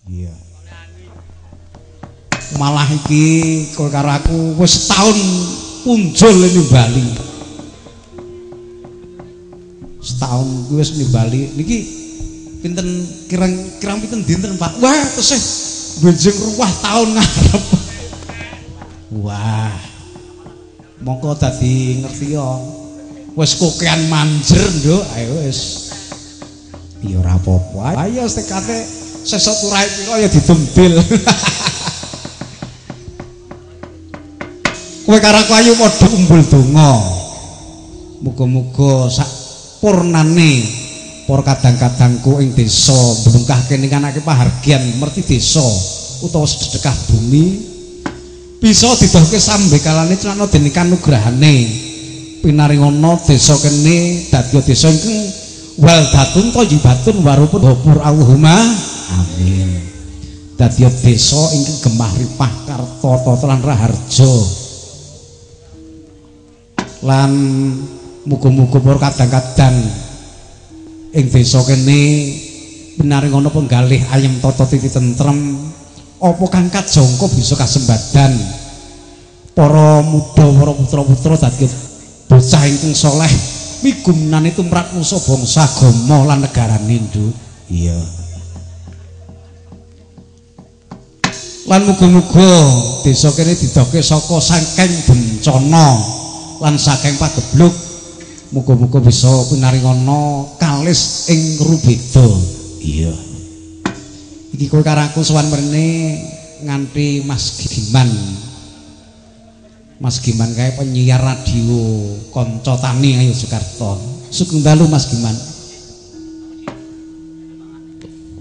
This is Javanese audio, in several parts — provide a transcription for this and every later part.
Iya. Malah iki kowe karo aku wis setahun punjul nimbali. Setahun kuwi wis nimbali. Niki pinten kirang pinten dinten, Pak? Wah, tesih benjing ruwah taun ngarep. Wah. Mongko dadi ngerti ya. Wis kokean manjer, Nduk. Ayo wis. Ya ora apa-apa. Ayo tekate sesuk turahe pira ya didumbil. Kowe karo aku ayo padha umbul donga. Muga-muga sak purnane para kadang-kadangku ing desa Blungkah kene nganake pahargyan merti desa utawa sedekah bumi bisa didohke sambekalane celana dening kanugrahane pinaringana desa kene dadi desa ingkang waldatun thayyibatun warupun ghafur Allahumma amin. Dadi desa ingkang gemah ripah karta tata lan raharja. Lan muga-muga para kadang-kadang ing desa kene pinaringana penggalih ayem tata titi tentrem apa kang kajangka bisa kasembadan para muda para putra-putra dadi bocah ingkang saleh migunani tumrap nusa bangsa agama lan negarane, Nduk. Iya. Lan muga-muga desa kene didohke saka saking bencana lan saking pagebluk. Muga-muga bisa pinaringana kalis ing rubeda. Iya. Iki kowe karo aku sowan mrene nganti Mas Giman. Mas Giman kae penyiar radio Kanca Tani Ayo Jakarta. Sugeng dalu Mas Giman.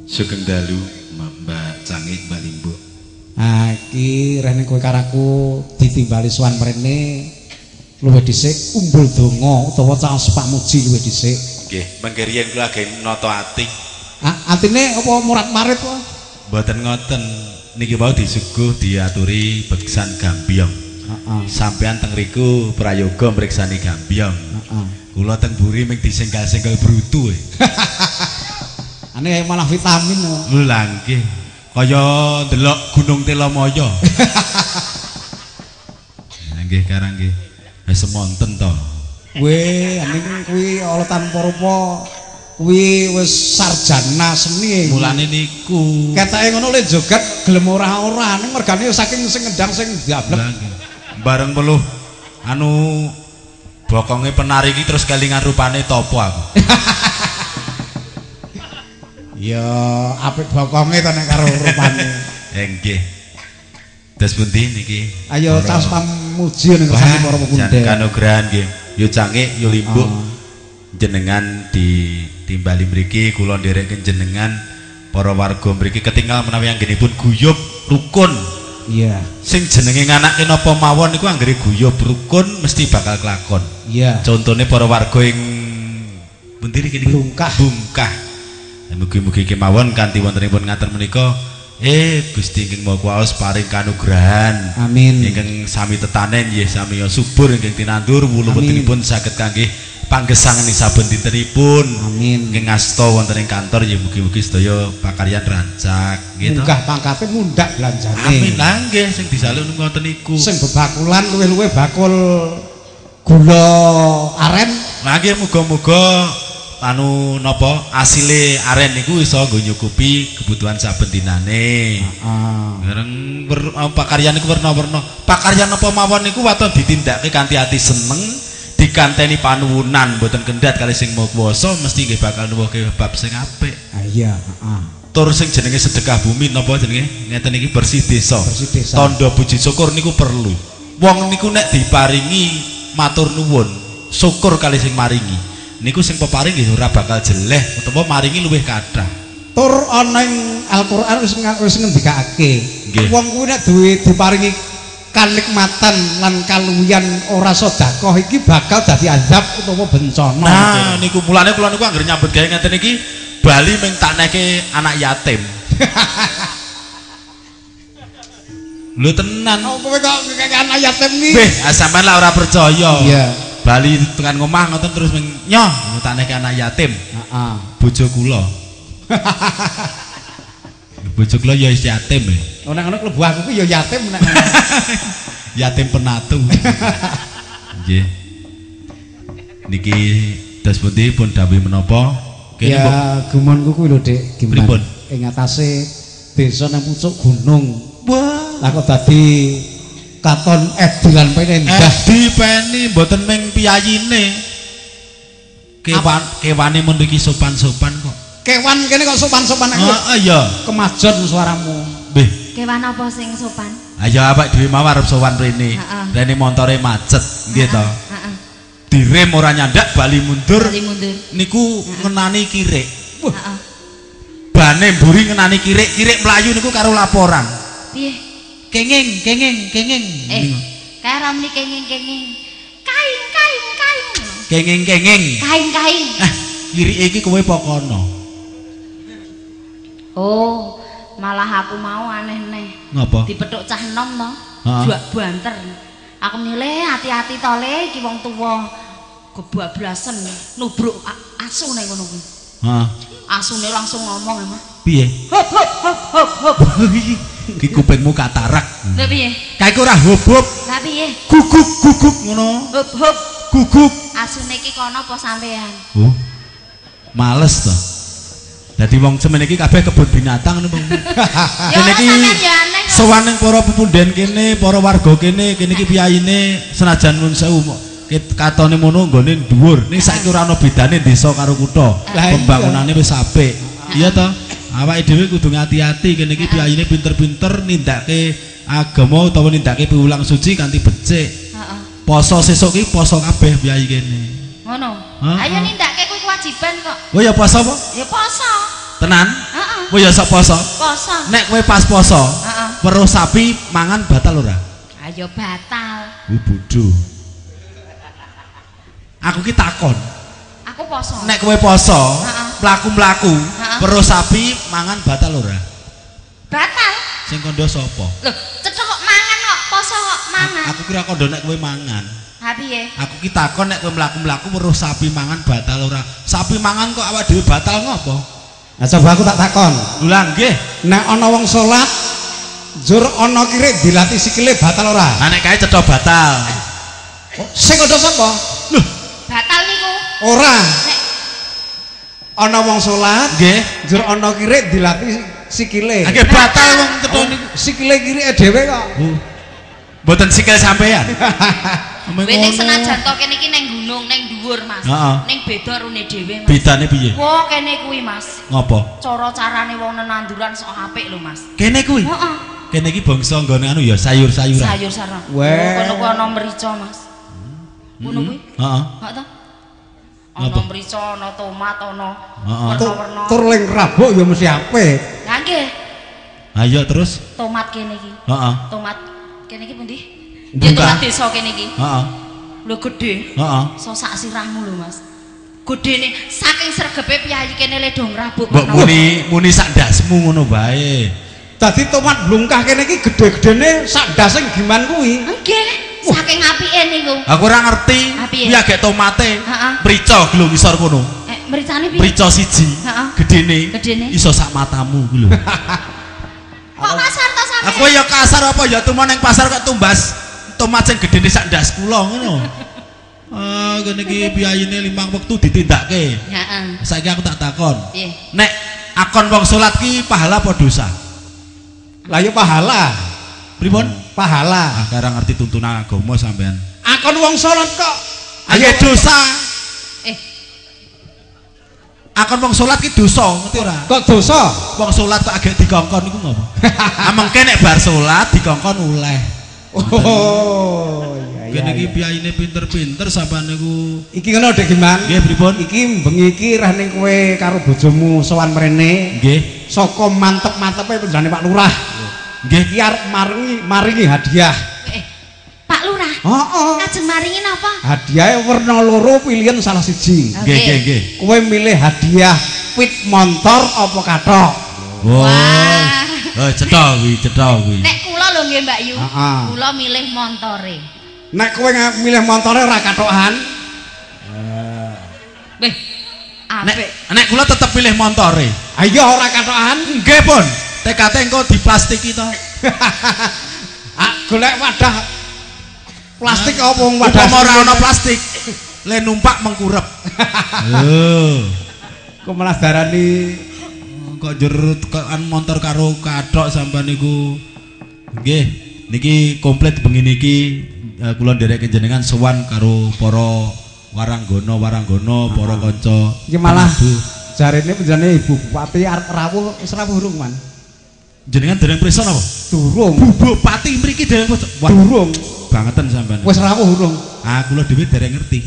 Sugeng dalu Mbak Cangik, Mbak Limbuk. Ah iki rene kowe karo aku ditimbali sowan mrene luwih dhisik umbul donga utawa caos pamuji luwih dhisik. Nggih, mengke riyen kula ageng nata ati. Ah, atine apa murat-marit wae? Mboten ngoten. Niki wau disuguh diaturi beksan gambyong. Heeh. Sampeyan teng riku prayoga mriksani gambyong. Heeh. Kula teng buri ming disenggal-senggal brutu. Ane malah vitamin. Lho lha nggih. Kaya ndelok Gunung Telomoyo. Nggih karang nggih. Wis semonten to. Weh, ning kuwi ala tanpa rupa kuwi wis sarjana seni. Mulane niku. Ketake ngono le joget gelem ora-ora ning mergane saking sing ngendang sing diablek. Bareng peluh anu bokonge penari iki terus kelingan rupane topo aku. Ya apik bokonge to nek karo rupane. Nggih. Dos pundi niki? Ayo caos pamuji ning kersane para pepundhen. Kanugrahan nggih. Yo Cangik, yo Limbuk. Jenengan ditimbali mriki kula ndereken jenengan para warga mriki ketinggal menawi anggenipun guyub rukun. Iya. Sing jenenge nganake napa mawon niku anggere guyub rukun mesti bakal kelakon. Iya. Contone para warga ing pundi niki? Blungkah. Bungkah. Mugi-mugi kemawon kanthi wontenipun ngaten menika Gusti ingkang Maha Kuwaos paring kanugrahan. Amin. Ingkang sami tetanen nggih sami subur ingkang tinandur wulu wetenipun saged kangge panggesangan ing saben dintenipun. Amin. Ingkang ngasta wonten ing kantor nggih mugi-mugi sedaya pakaryan rancak nggih to. Munggah pangkate mundhak belanjane. Amin. Lah nggih sing disaluk ngoten niku. Sing bebakulan luwih-luwih bakul gula aren. Lah nggih muga-muga anu napa asile aren niku iso nggo nyukupi kebutuhan saben dinane. Heeh. Bareng pakaryan niku werna-werna. Pakaryan napa mawon niku waton ditindakake kanthi ati seneng, dikanteni panuwunan mboten kendhat kali sing Maha Kuwasa mesti nggih bakal nuwuhke bab sing apik. Ah iya, heeh. Tur sing jenenge sedekah bumi napa jenenge ngeten iki bersih desa. Bersih desa. Tandha puji syukur niku perlu. Wong niku nek diparingi matur nuwun, syukur kali sing maringi. Niku sing peparing nggih ora bakal jeleh utawa maringi luwih kathah. Tur ana ing Al-Qur'an wis ngendikake. Wong kuwi nek duwe diparingi kanikmatan lan kaluwihan ora sedekah iki bakal dadi azab utawa bencana. Nah niku mulane kula niku anggere nyambut gawe ngeten iki bali ming tak neke anak yatim. Lho tenan. Oh, kowe kok ngekek anak yatim iki? Beh, sampean lah ora percaya. Iya. Bali tekan ngomah ngoten terus ming nyoh tak neke anak yatim. Heeh. Bojo kula. Bojo kula ya isih yatim e. Oh nek ngono klebu aku ki ya yatim nek. Yatim penatu. Nggih. Niki dos pundi pun dawuh menapa? Kene ya gumonku kuwi lho Dik, gimana? Ing atase desa nang pucuk gunung. Wah, lah kok dadi katon edi lan penendah. Edi peni mboten ming piyayine. Kewan kewane mun iki sopan-sopan kok. Kewan kene kok sopan-sopan aku. Heeh ya. Kemajon suaramu. Beh. Kewan apa sing sopan? Ayo awake dhewe mau arep sowan rene. Rene montore macet, nggih to. Heeh. Direm ora nyandak bali mundur. Bali mundur. Niku ngenani kirik. Heeh. Bane mburi ngenani kirik, kirik mlayu niku karo laporan. Piye? Kenging, kenging, kenging. Kae ra muni kenging, kenging. Kaing, kaing, kaing. Kenging, kenging. Kaing, kaing. Ah, kirike iki kowe apa kono? Oh, malah aku mau aneh neh. Ngapa? Dipethuk cah enom to. Juak banter. Aku milih hati-hati to le iki wong tuwa kebablasan nubruk asu ning ngono kuwi. Heeh. Asune langsung ngomong emang. Piye? Hop hop hop hop hop. Ki kupingmu katarak. Lha piye? Kae ora hop hop. Lah piye? Guguk guguk ngono. Hop hop. Guguk. Asune iki kono apa sampean? Oh. Males to. Dadi wong semene iki kabeh kebun binatang ngono. Kene iki sowan ning para pepunden kene, para warga kene, kene iki piyayine senajan nun sewu katone mono nggone dhuwur. Ning saiki ora ana bedane desa karo kutha. Pembangunane wis apik. Iya to? Awake dhewe kudu ngati-ati kene iki piyayine pinter-pinter nindakake agama utawa nindakake piwulang suci kanthi becik. Heeh. Poso sesuk iki poso kabeh piyayi kene. Ngono. Ayo nindakake kuwi kewajiban kok. Oh ya poso apa? Ya poso. Tenan? Heeh. Kowe ya sok poso? Poso. Nek kowe pas poso, heeh, weruh sapi mangan batal ora? Ayo batal. Bodho. Aku ki takon. Aku poso. Nek kowe poso, mlaku-mlaku, weruh sapi mangan batal ora? Batal. Sing kandha sapa? Lho, cethok kok mangan kok, poso kok mangan. Aku kira kandha nek kowe mangan. Ha piye? Aku ki takon nek kowe mlaku-mlaku weruh sapi mangan batal ora? Sapi mangan kok awak dhewe batal ngopo? Nah coba aku tak takon. Lha nggih. Nek ana wong salat njur ana kirik dilati sikile batal ora? Ha nek kae cetha batal. Oh, sing kandha sapa? Lho, batal niku. Ora. Nek ana wong salat nggih, njur ana kirik dilati sikile. Nggih batal wong cetha niku. Sikile kirike dhewe kok. Mboten sikil sampean. Wene senajan to kene iki ning gunung, ning dhuwur, Mas. Ning beda rune dhewe, Mas. Bedane piye? Wah, kene kuwi, Mas. Ngopo? Cara-carane wong nenanduran sok apik lho, Mas. Kene kuwi? Heeh. Kene iki bangsa nggone anu ya sayur-sayuran. Sayur-sayuran. Kono kuwi ana merica, Mas. Ngono kuwi? Heeh. Heeh to? Ana merica, ana tomat, ana warna-warna. Tur ling rabuk ya mesti apik. Lah nggih. Ayo terus. Tomat kene iki. Heeh. Tomat kene iki pundi? Ya tomat desa kene iki. Heeh. Lho gedhe. Heeh. So sak sirahmu lho, Mas. Gedhene saking sregepe piyayi kene le do ngrabuk. Mbok muni sak ndasmu ngono wae. Dadi tomat blungkah kene iki gedhe-gedhene sak ndase giman kuwi. Nggih, saking apike niku. Aku ora ngerti. Kuwi agek tomate. Merica lho ngisor kono. Mericane piye? Merica siji. Heeh. Gedhene. Iso sak matamu kuwi lho. Kok kasar to sampeyan? Aku ya kasar apa ya tumo ning pasar kok tumbas tomat sing gedhene sak ndas kula ngono. Ah, kene iki piyayine 5 wektu ditindakke. Heeh. Saiki aku tak takon. Piye? Nek akon wong salat ki pahala apa dosa? Lah ya pahala. Pripun? Pahala. Ah, ora ngerti tuntunan agama sampean. Akon wong salat kok ayo dosa. Akon wong salat ki dosa, ngerti ora? Kok dosa? Wong salat kok agek dikongkon niku ngopo? Amengke nek bar salat dikongkon oleh. Oh, iya iya. Kene iki piyayine pinter-pinter sampean niku. Iki ngono Dek Giman. Nggih, pripun? Iki bengi iki rah ning kowe karo bojomu sowan mrene. Nggih. Saka mantep-mantepe penjane Pak Lurah. Nggih. Iki arep maringi hadiah. Pak Lurah. Heeh. Kajeng maringi napa? Hadiahe werna loro pilihan salah siji. Nggih, nggih, nggih. Kowe milih hadiah pit montor apa kathok? Wah. Oh, cetha kuwi, cetha kuwi. Nek kula lho nggih Mbak Yu, kula milih montore. Nek kowe milih montore ora kathokan. Beh. Apik. Nek kula tetep pilih montore. Ayo ora kathokan. Nggih, Pun. Tekate engko diplastiki to. Ah, golek wadah plastik apa wong wadah? Upama ora ana plastik, le numpak mengkurep. Lho. Kok malah darani kok jerut kok montor karo kathok sampean niku. Nggih, niki komplit bengi niki kula ndereke jenengan sowan karo para waranggono-waranggono, para kanca. Iki malah jarene penjenengane Ibu Bupati arep rawuh wis rawuh urung, Man? Jenengan dereng prisa napa? Durung. Bu Bupati mriki dereng prisa. Wah, durung. Bangeten sampean. Wis rawuh urung. Ah, kula dhewe dereng ngerti.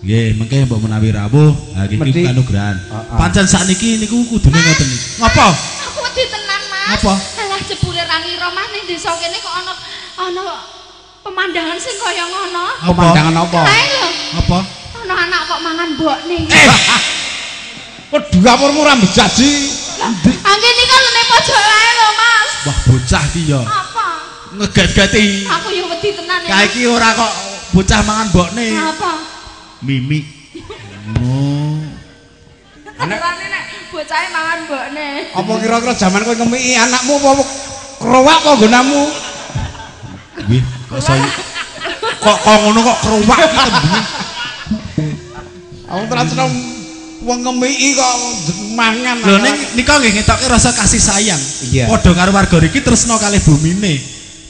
Nggih, mengke mbok menawi rawuh, ha iki kanugrahan. Pancen sakniki niku kudune ngoten niku. Ngapa? Aku wedi tenan, Mas. Apa? Alah jebule ra ngira Mas ning desa kene kok ana pemandangan sing kaya ngono. Pemandangan apa? Kae lho. Apa? Ana anak kok mangan mbokne. Kok dapurmu ora bejaji? Angge nika lho ning pojok lae lho, Mas. Wah, bocah iki ya. Apa? Ngegat-gati. Aku yo wedi tenan. Kae iki ora kok bocah mangan mbokne. Apa? Mimi. Oh. Nek nek bocahe mangan mbokne. Apa kira-kira jaman kowe ngemiki anakmu apa krowak apa nggonamu? Nggih, kok saya kok ngono kok krowak iki tembunge. Aku tenan seneng wong ngemiki kok mangan. Lho ning nika nggih ngetoke rasa kasih sayang. Padha karo warga riki tresna kalih bumine.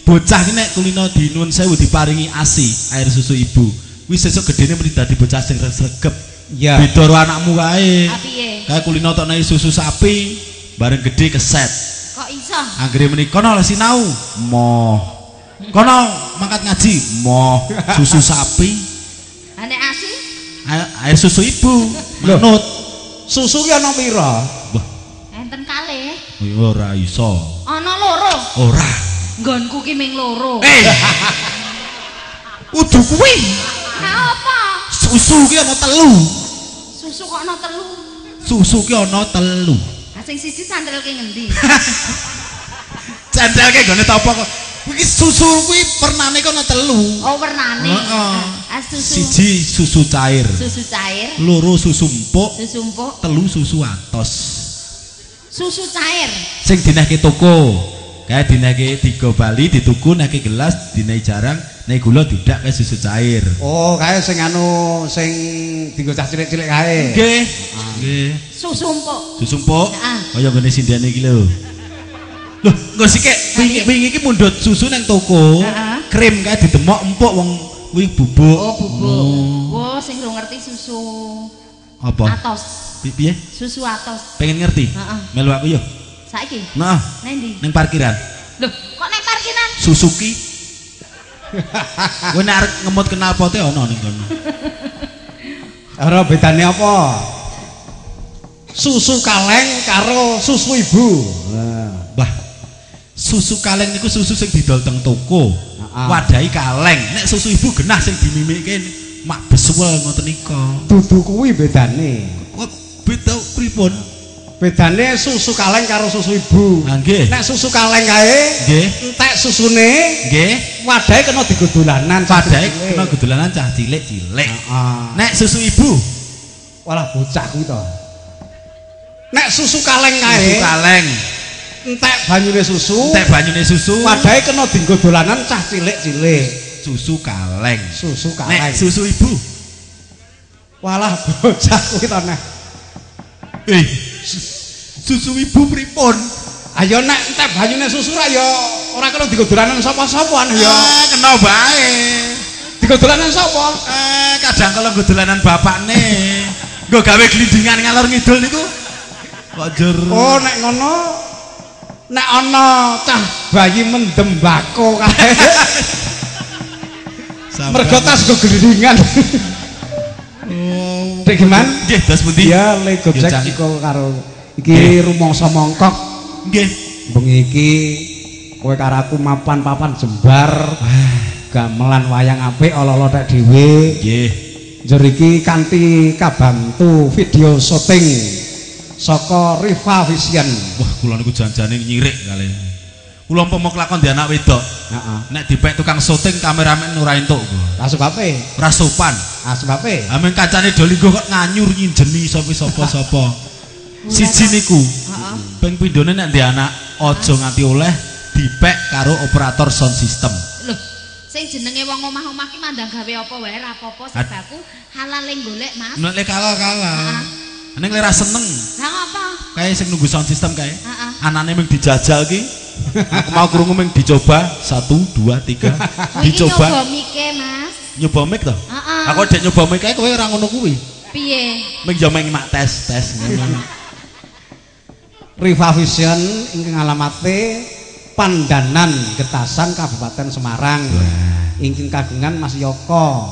Bocah iki nek kulino dinuwun sewu diparingi ASI, air susu ibu. Kuwi sesuk gedene mesti dadi bocah sing sregep. Iya. Beda karo anakmu kae. Ha piye? Kae kulino tokne susu sapi, bareng gedhe keset. Kok iso? Anggere meni kono lho sinau. Moh. Kono mangkat ngaji. Moh. Susu sapi. Ha nek ASI? Air susu ibu. Manut. Susu ki ana pira? Wah. Enten kalih. Ora iso. Ana loro. Ora. Nggonku ki ming loro. Eh. Udu kuwi. Apa? Susu ki ana telu. Susu kok ana telu? Susu ki ana telu. Ha sing siji santelke ngendi? Cantelke nggone tapa kok. Kuwi susu kuwi wernane kok ana telu. Oh, wernane. Heeh. Ah, susu. Siji susu cair. Susu cair. Loro susu empuk. Susu empuk. Telu susu atos. Susu cair. Sing dinehke toko. Kae dinehke 3 bali dituku nehke gelas dinehi jarang. Nek gula didak kae susu cair. Oh, kae sing anu sing dienggo cah cilik-cilik kae. Nggih. Nggih. Susu empuk. Susu empuk. Heeh. Kaya ngene sindene iki lho. Lho, nggo sikik wingi iki mundhut susu nang toko. Krim kae didemok empuk wong kuwi bubuk. Oh, bubuk. Wah, sing ro ngerti susu apa? Atos. Piye? Susu atos. Pengen ngerti? Heeh. Melu aku yo. Saiki? Heeh. Nang ndi? Nang parkiran. Lho, kok nang parkiran? Suzuki. Kowe nek arep ngemut knalpote ana ning kono. Ora bedane apa? Susu kaleng karo susu ibu. Wah. Susu kaleng niku susu sing didol teng toko. Wadahi kaleng. Nek susu ibu genah sing dimimike mak besuwel ngoten nika. Dudu kuwi bedane. Kok beda pripun? Bedane susu kaleng karo susu ibu. Ha nggih. Nek susu kaleng kae nggih, entek susune nggih, wadahe kena digo dolanan, wadahe kena dolanan cah cilik-cilik. Heeh. Nek susu ibu, walah bocah kuwi to. Nek susu kaleng kae, susu kaleng entek banyune susu, entek banyune susu, wadahe kena dienggo dolanan cah cilik-cilik. Susu kaleng. Susu kaleng. Nek susu ibu, walah bocah kuwi to neh. Susu ibu pripun? Ayo nek entek banyune susu ra ya ora kena dienggo dolanan sapa-sapa ya. Kena bae. Dienggo dolanan sapa? Kadang kala nggo dolanan bapakne. Nggo gawe glindingan ngalor ngidul niku. Kok jer. Oh, nek ngono nek ana cah bayi mendem bako kae. Mergo tas nggo glindingan. Oh. Dek gimana? Nggih, dos pundi? Ya le gojek iku karo iki rumangsa mongkok. Nggih. Bengi iki kowe karo aku mapan papan jembar. Gamelan wayang apik ala-ala tek dhewe. Nggih. Njur iki kanthi kabantu video syuting saka Riva Vision. Wah, kula niku janjane nyirik kalih. Kula umpama kelakon di anak wedok. Heeh. Nek dipek tukang syuting kameramen ora entuk. Lah sebabe? Ora sopan. Ah sebabe? Ha meng kancane do lingguh kok nganyur nyinjeni sapa-sapa sapa. Siji niku. Heeh. Ping pindhone nek ndek anak aja nganti oleh dipek karo operator sound system. Lho, sing jenenge wong omah-omah ki mandang gawe apa wae ra apa-apa sebaku halale golek, Mas. Nek le kalah-kalah. Ning le ra seneng. Lah ngapa? Kae sing nunggu sound system kae. Anane mung dijajal ki. Aku mau krungu mung dicoba 1 2 3. Dicoba. Nyoba mike, Mas. Nyoba mic to? Heeh. Aku dek nyoba mic kae kowe ora ngono kuwi. Piye? Mung yo mung mak tes-tes ngono. Riva Vision ingkang alamate Pandanan Getasan Kabupaten Semarang. Ingkang kagungan Mas Yoko.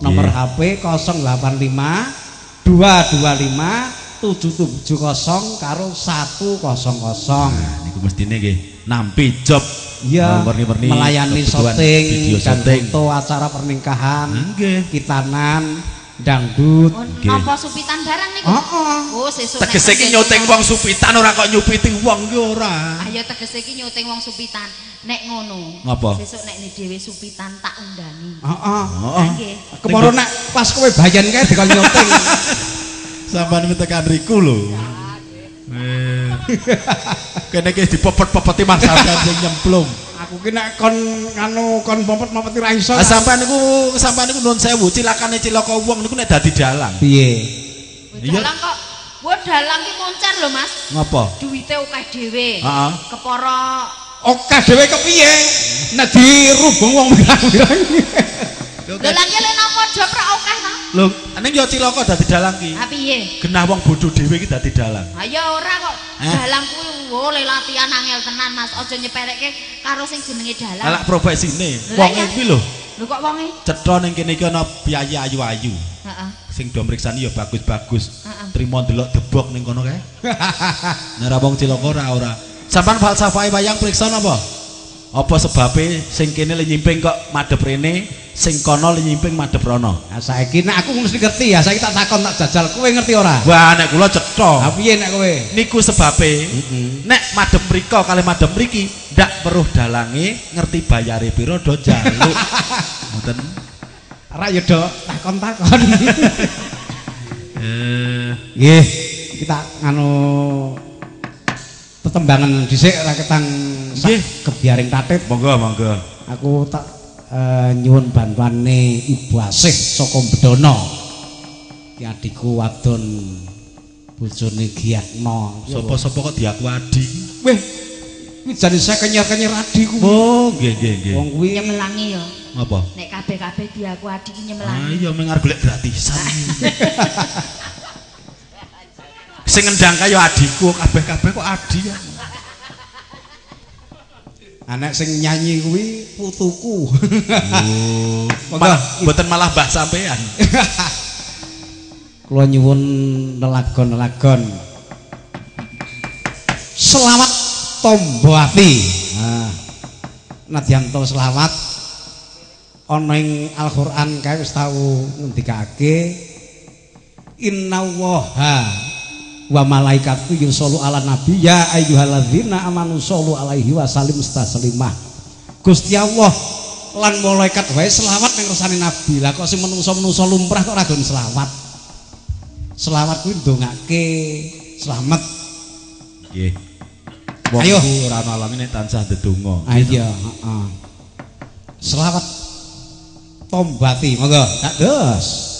Nomor HP 085 225 770 karo 100. Nah, niku mestine nggih nampi job. Iya, melayani syuting video dan syuting, foto acara pernikahan, nggih, kitanan, dangdut. Oh, napa supitan barang niku? Heeh. Oh, sesuk tegese iki nyuting wong supitan ora kok nyupiti wong ki ora. Ayo tegese iki nyuting wong supitan. Nek ngono. Ngapa? Sesuk nek dhewe supitan tak undani. Heeh. Nggih. Keporo nek pas kowe bayan kae dikon nyuting. Sampeyan tekan riku lho. Kene iki dipepet-pepeti Mas sampean sing nyemplung. Aku ki nek kon nganu kon popet-popeti ra iso. Ah sampean niku nuwun sewu, cilakane cilaka wong niku nek dadi dalang. Piye? Dalang kok. Wo dalang ki moncer lho, Mas. Ngapa? Duwite akeh dhewe. Heeh. Kepara akeh dhewe kepiye? Nek dirubung wong pirang-pirang. Lho lha ki lek nampa job ra akeh ta? Lho, ning yo cilaka dadi dalang ki. Ha piye? Genah wong bodho dhewe iki dadi dalang. Ha ya ora kok. Dalang kuwi wo le latihan angel tenan, Mas. Aja nyepelekke karo sing jenenge dalang. Lah profesine wong kuwi lho. Lho kok wonge? Cetha ning kene iki ana piyayi ayu-ayu. Heeh. Sing do mriksani ya bagus-bagus. Trimo ndelok debok ning kono kae. Nek ora wong cilaka ora ora. Sampeyan falsafahe wayang priksa napa? Apa sebabe sing kene le nyimping kok madhep rene, sing kono le nyimping madhep rono? Nah, saiki nek aku mesti ngerti ya, saiki tak takon tak jajal, kowe ngerti ora? Wah, nek kula cetha. Ha piye nek kowe? Niku sebabe nek madhep mriko kalih madhep mriki ndak weruh dalange, ngerti bayare pira do njaluk. Ngoten. Ora ya do takon-takon. Nggih, kita nganu tetembangan dhisik ra ketang nggih kebiaring tatit. Monggo, monggo. Aku tak nyuwun bantuane Ibu Asih saka Bedono. Ki adikku wadon bojone Giatno. Sapa-sapa kok diaku adi? Weh, kuwi jane saya kenyer-kenyer adiku. Oh, nggih nggih nggih. Wong kuwi nyemelangi ya. Ngapa? Nek kabeh-kabeh diaku adi ki nyemelangi. Ah iya mung arep golek gratisan. Sing ngendang kaya adiku kabeh-kabeh kok adi ya. Anak sing nyanyi kuwi putuku. Oh. Malah mboten malah mbah sampean. Kula nyuwun nelagon-nelagon. Selawat tombo ati. Nah. Nadyan to selawat ana ing Al-Qur'an kae wis tau ngendikake innallaha wa malaikatu yusollu ala nabi ya ayyuhalladzina amanu shollu alaihi wa sallim taslimah. Gusti Allah lan malaikat wae selawat ning ngersane nabi. Lah kok sing menungso-menungso lumrah kok ora gelem selawat. Selawat kuwi ndongake slamet. Nggih. Wong ora ana alange nek tansah ndedonga. Ah iya, heeh. Selawat tombati, monggo. Tak dos. Oh.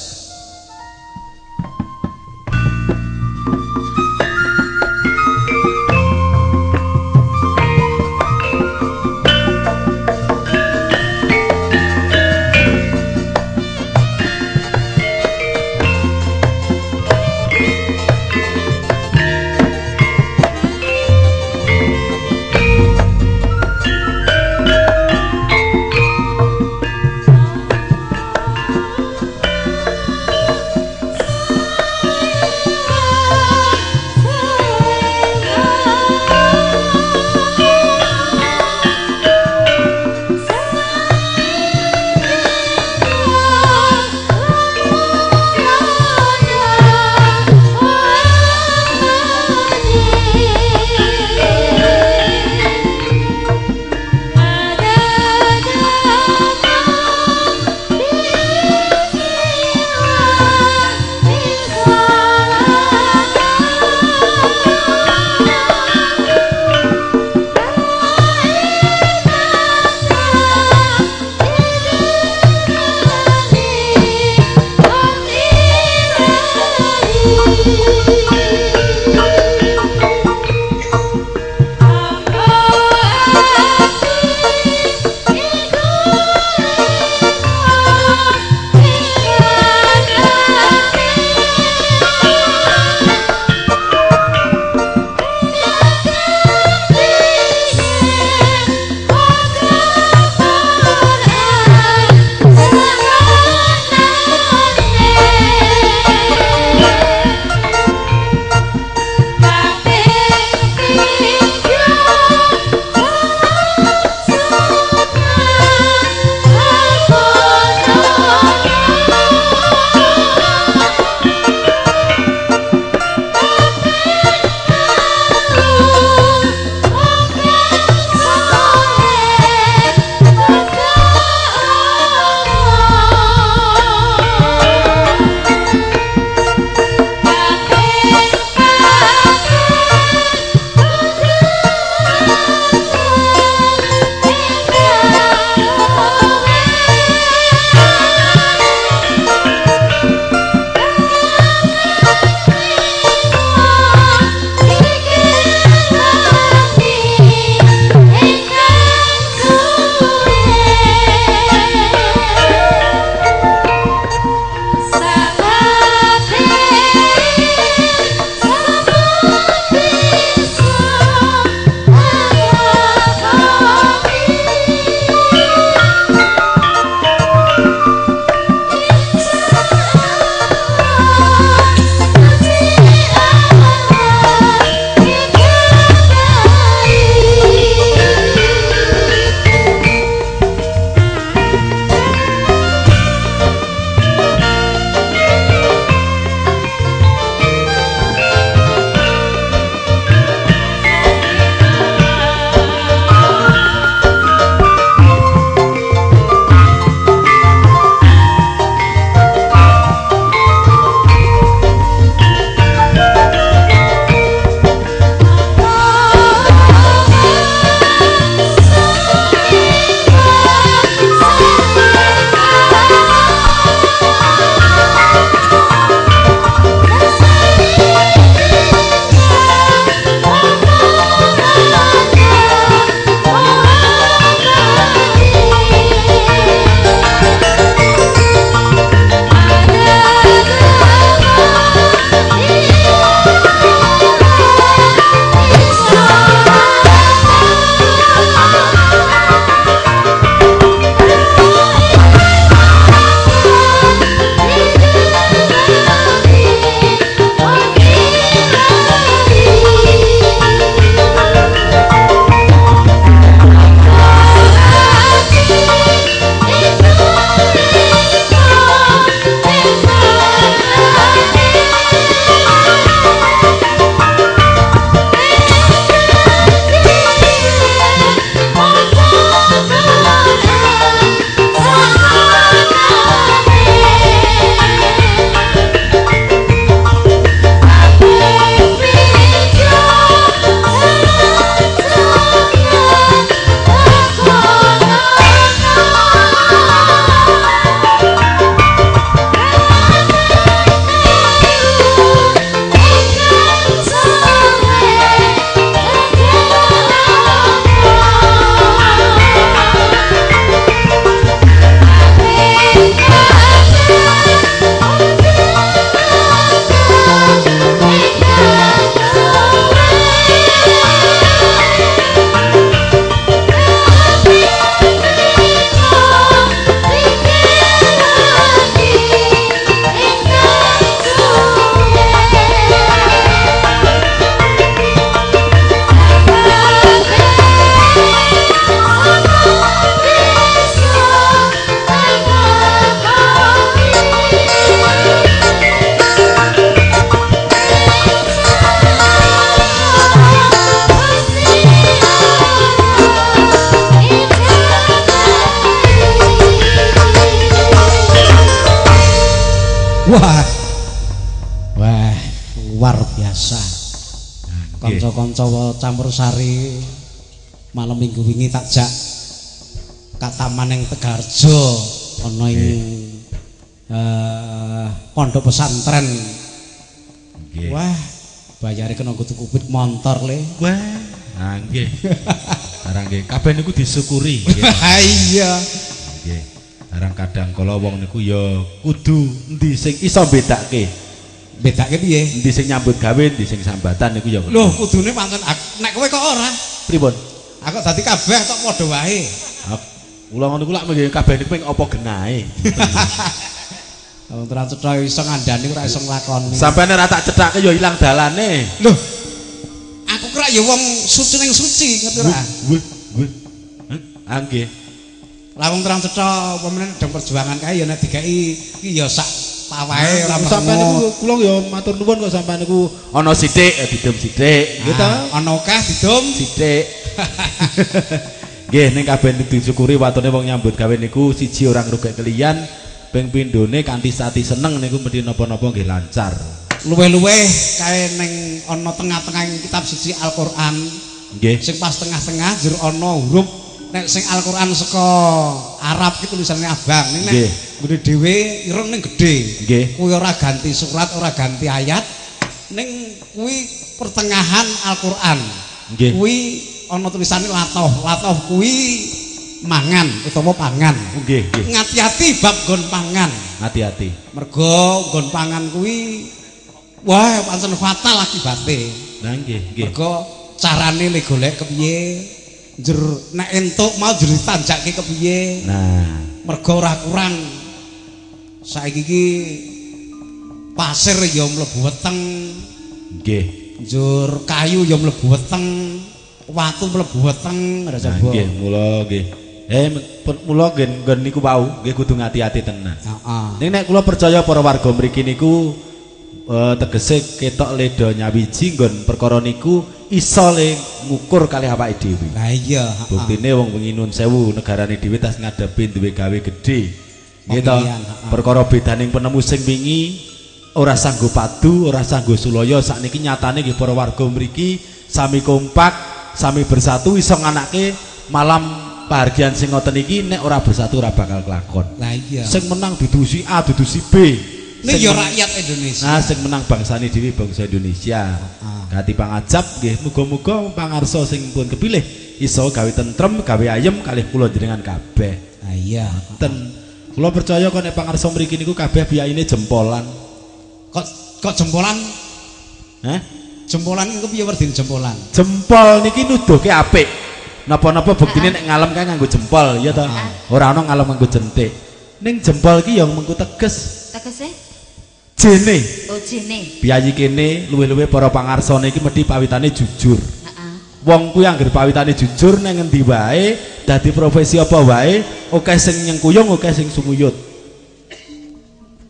Wah. Wah, luar biasa. Kanca-kanca campursari malam minggu wingi tak jak kataman ing Tegalrejo ana ing pondok pesantren. Nggih. Wah, bayare kena kudu kupit montor le. Wah, nah nggih. Barang nggih, kabeh niku disyukuri nggih. Iya. Nggih. Barang kadang kala wong niku ya kudu endi sing iso bedake. Bedake piye? Endi sing nyambut gawe, endi sing sambatan niku ya. Loh, kudune pancen nek kowe kok ora. Pripun? Aku dadi kabeh tok padha wae. Kula ngono niku lak nggih kabeh niku ping apa genahe. Wong terang cetha iso ngandani ora iso nglakoni. Sampeyan ora tak cethake ya ilang dalane. Loh. Aku kira ya wong suci ning suci ngerti ora? Weh, weh. Ah nggih. Lah wong terang cetha apa meneh dong perjuangan kae ya nek dikai iki ya sak pawahe ora sampeyan niku kula ya matur nuwun kok sampeyan niku ana sithik didum sithik nggih ta? Ana akeh didum sithik. Nggih ning kabeh disyukuri watone wong nyambut gawe niku siji ora ngrugek keliyan, ping pindhone kanthi sati seneng niku mesti napa-napa nggih lancar. Luweh-luweh kae ning ana tengah-tengah kitab suci Al-Qur'an. Nggih. Sing pas tengah-tengah jur ana huruf nek sing Al-Qur'an saka Arab ki tulisane abang, ning nek nggone dhewe ireng ning gedhe. Nggih. Kuwi ora ganti surat, ora ganti ayat, ning kuwi pertengahan Al-Qur'an. Nggih. Kuwi ana tulisane latoh. Latoh kuwi mangan utawa pangan. Nggih, nggih. Ngati-ati bab nggon pangan. Ngati-ati. Mergo nggon pangan kuwi wah pancen fatal akibate. Lah nggih, nggih. Mergo carane le golek kepiye? Njur nek entuk mau njur ditanjake kepiye? Nah, mergo ora kurang saiki iki pasir ya mlebu weteng. Nggih. Njur kayu ya mlebu weteng, watu mlebu weteng, ora coba. Nggih, mula nggih. Mula nggih niku wau nggih kudu ngati-ati tenan. Heeh. Ning nek kula percaya para warga mriki niku tegese ketok ledo nyawiji nggon perkara niku iso le ngukur kalih awake dhewe. Lah iya, buktine wong wingi nun sewu negarane dhewe tas ngadepi duwe gawe gedhe. Nggih to. Perkara bedaning penemu sing wingi ora sanggo padu, ora sanggo sulaya, sakniki nyatane nggih para warga mriki sami kompak, sami bersatu iso nganake malam pahargyan sing ngoten iki nek ora bersatu ora bakal kelakon. Lah iya. Sing menang dudu si A, dudu si B. Ini ya rakyat Indonesia. Nah, sing menang bangsane dhewe bangsa Indonesia. Gati pangajap nggih muga-muga pangarsa sing pun kepilih iso gawe tentrem, gawe ayem kalih kula jenengan kabeh. Ah iya. Ten. Kula percaya kok nek pangarsa mriki niku kabeh biyayine jempolan. Kok jempolan? Hah? Jempolan iku piye werdine jempolan? Jempol niki nuduhke apik. Napa-napa buktine nek ngalem kae nganggo jempol, ya ta? Ora ana ngalem nganggo jentik. Ning jempol iki ya mengku teges. Tegese? Jene. Oh, jene. Piyayi kene luwih-luwih para pangarsane iki mesti pawitane jujur. Heeh. Wong kuwi anggere pawitane jujur nang ngendi wae, dadi profesi apa wae, akeh sing nyengkuyung, akeh sing sumuyut.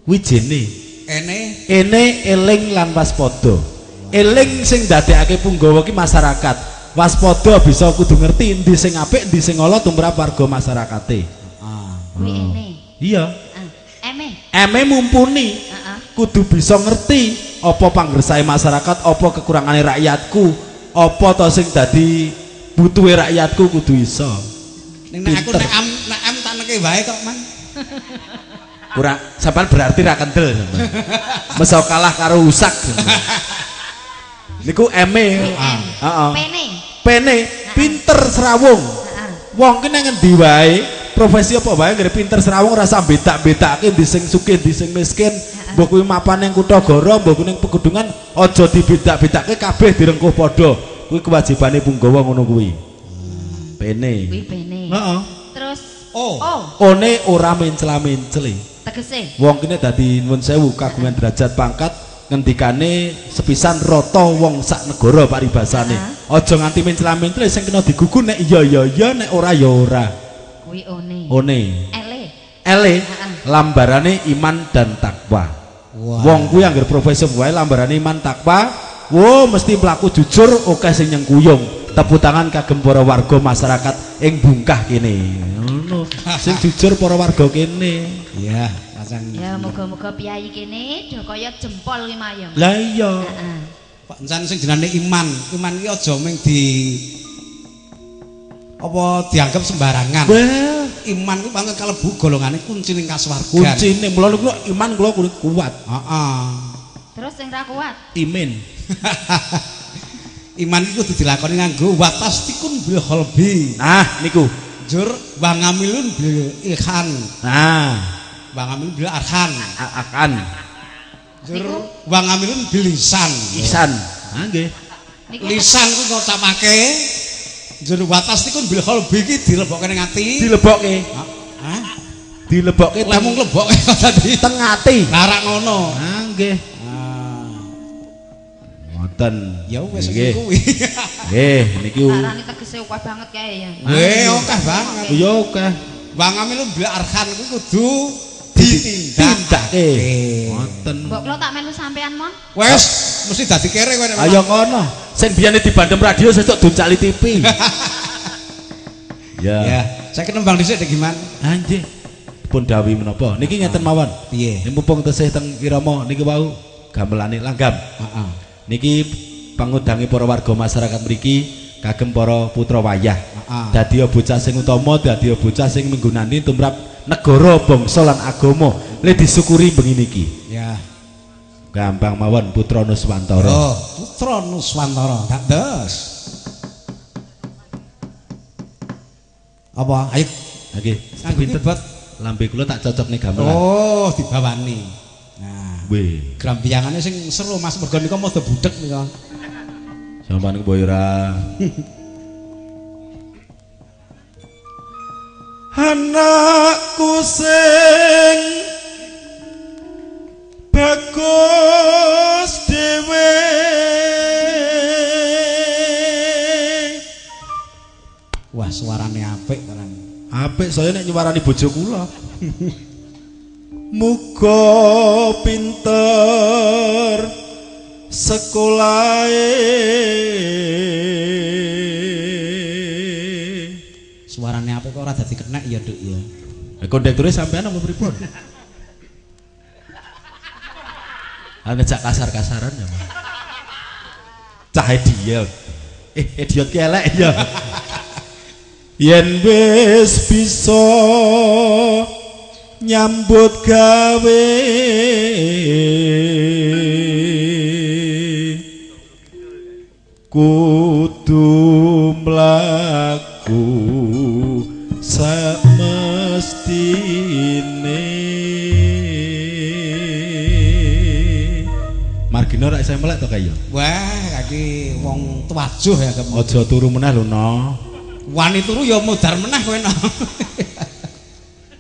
Kuwi jene. Ene, ene eling lan waspada. Eling sing ndadekake punggawa ki masyarakat. Waspada bisa kudu ngerti endi sing apik, endi sing ala tumrap warga masyarakate. Heeh. Kuwi ene. Iya. Heeh. Eme. Eme mumpuni. Heeh. Kudu bisa ngerti apa panggersae masyarakat, apa kekurangane rakyatku, apa to sing dadi butuhe rakyatku kudu iso. Ning nek aku nek am tak neke wae kok, Man. Kurang sampean berarti ra kendel sampean. Meso kalah karo usak. Niku eme. Heeh. Pene. Pene, pinter serawung. Wong ki nang ngendi wae, profesi apa wae anggere pinter serawung ora usah bedak-bedake ndi sing sugih ndi sing miskin. Mbok kuwi mapan ning kutha Goro, mbok kuwi ning pegunungan aja dibedak-bedake kabeh direngkuh padha. Kuwi kewajibane punggawa ngono kuwi. Pene. Kuwi pene. Heeh. Terus O. One ora mencla-mencli. Tegese. Wong kene dadi nuwun sewu kagungan derajat pangkat ngendikane sepisan rata wong sak negara paribasane. Aja nganti mencla-mencli sing kena digugu nek iya ya iya nek ora ya ora. Kuwi one. One. Ele. Ele lambarane iman dan takwa. Wong kuwi anggere profesi wae lambarane iman takwa, wo mesti mlaku jujur akeh sing nyengkuyung. Tepuk tangan kagem para warga masyarakat ing bungkah kene. Ngono. Sing jujur para warga kene. Iya, Pancen. Ya muga-muga piyayi kene do kaya jempol ki mayong. Lah iya. Heeh. Pancen sing jenenge iman, iman iki aja mung di apa dianggap sembarangan. Wah, iman kuwi pancen kalebu golongane kuncine kasuwargan. Kuncine mula niku iman kula kuat. Heeh. Terus sing ra kuat? Imin. Iman iku kudu dilakoni nganggo watastikun bil qalbi. Nah, niku. Jur wangamilun bil ilhan. Nah, wangamilun bil arhan. Akan. Jur wangamilun bil lisan. Lisan. Ha nggih. Lisan kuwi ngucapake. Jur watastikun bil qalbi iki dilebokke ning ati. Dilebokke. Hah? Dilebokke lha mung lebokke tadi teng ati. Lah ra ngono. Ha nggih. Ngoten. Ya wis kuwi. Nggih, niku. Arane tegese akeh banget kae ya. Nggih, akeh banget. Ya akeh. Wangamilu bil arhan kuwi kudu ditindakake. Ngoten. Mbok kula tak melu sampean, Mon. Wis, mesti dadi kere kowe nek. Ayo ngono. Sing biyane dibandem radio sesuk doncali TV. Ya. Ya, saiki nembang dhisik dek gimana? Ha nggih. Pun dawuhi menapa? Niki ngeten mawon. Piye? Mumpung tesih teng irama niki wau gamelane langgam. Heeh. Niki pangundange para warga masyarakat mriki kagem para putra wayah. Dadi bocah sing utama, dadi bocah sing menggunani tumrap negara, bangsa lan agama. Le disyukuri bengi niki. Ya. Gampang mawon Putra Nuswantara. Oh, Putra Nuswantara. Dados. Apa? Ayo. Nggih. Pinten bot? Lambe kula tak cocokne gamelan. Oh, dibawani. Nah, weh, grambiyangane sing seru Mas, mergo nika modho budhek nika. Sampeyan ku ora. Anakku sing bagus dhewe. Wah, suarane apik tenan. Apik saya nek nyuwarani bojo kula. Muga pinter sekolahe. Suarane apik kok ora dadi kenek ya, Duk ya. Kondekture sampean apa pripun? Ana cak kasar-kasaran ya, Mas. Cah idiot. Idiot ki elek ya. Yen wis bisa nyambut gawe kudu mlaku samestine. Margino rak isih melek to kae ya? Wah, iki wong tuwajuh ya kem. Aja turu meneh lho, No. Wani turu ya modar meneh kowe, No.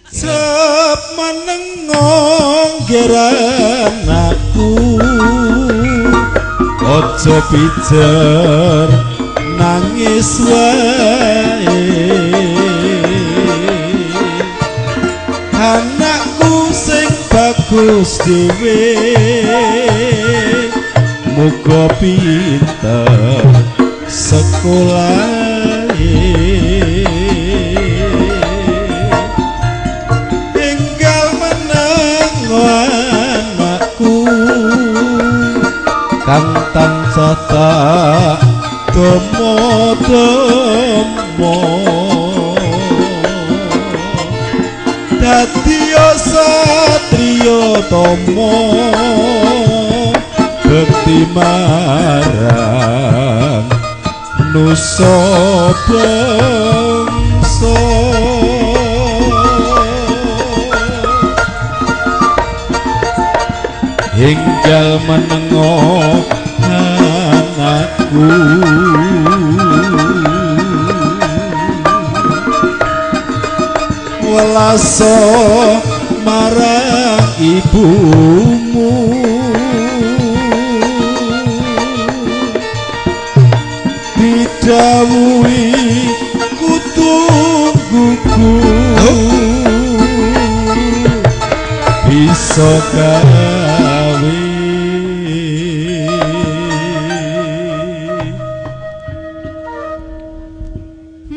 Sep menengo nggeran aku, aja pijer nangis wae. Anakku sing bagus dhewe, muga pinter sekolahe. Anakku kang tansah tak domo-domo, dadi satriya tama bekti marang nusa bangsa. Hinggal menengo anakku, welaso marang ibumu, didhawuhi kudu gugu bisa gawe.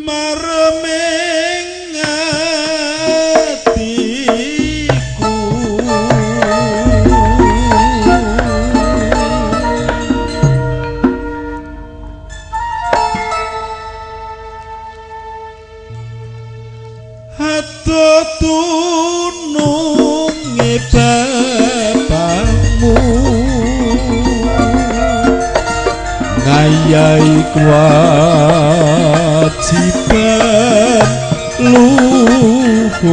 Mareming atiku Ado tununge bapakmu ngayahi kewajiban luhur.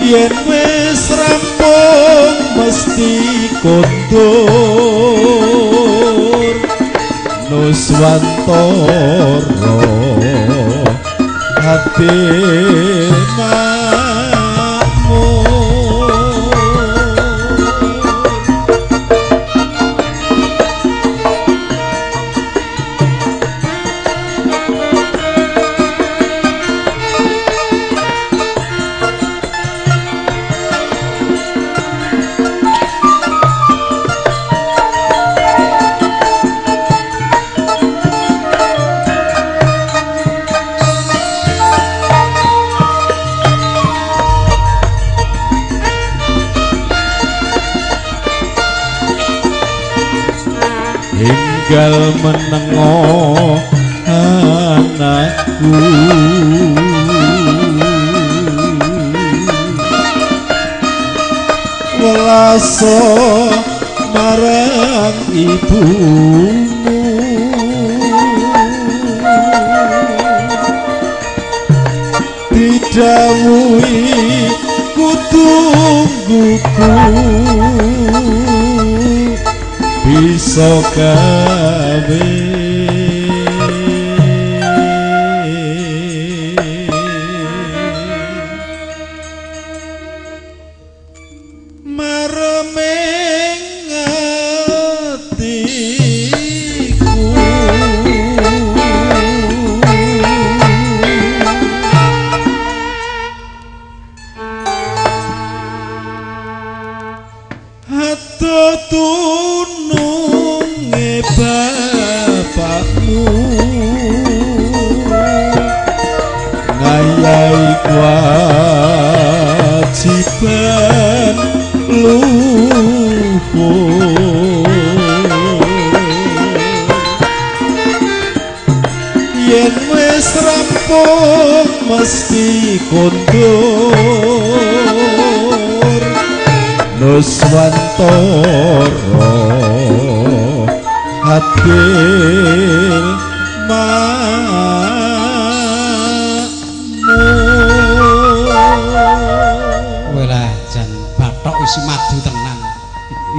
Yen wis rampung mesti kondur nuswantara ati makmur. Enggal menengo anakku welaso marang ibumu didhawuhi kudu ngguku bisa gawe mareming atiku ado tununge bapakmu ngayahi kewajiban luhur. Yen wis rampung mesti kondur nuswantara adil makmur. Welah jan bathok isi madu tenan.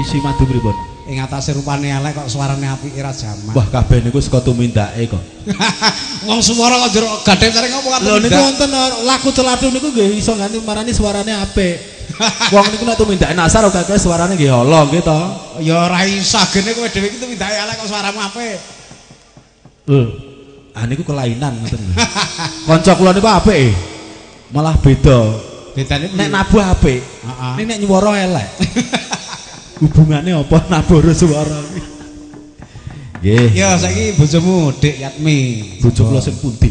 Isi madu pripun? Ing atase rupane elek kok suarane apike ra jaman. Wah kabeh niku saka tumindake kok. Wong suara kok jero gadhe cari ngopo kok. Lho niku wonten laku celadu niku nggih iso nganti marani suarane apik. Wong niku nek tumindake nasar ora suarane nggih ala nggih to. Ya ora iso gene kowe dhewe iki tumindake elek kok suaramu apik. Lho, ah niku kelainan ngoten lho. Kanca kula niku apik. Malah beda. Bedane nek nabuh apik. Heeh. Ning nek nyuwara elek. Hubungane apa nabuh karo suara kuwi? Nggih. Ya saiki bojomu Dik Yatmi. Bojo kula sing pundi?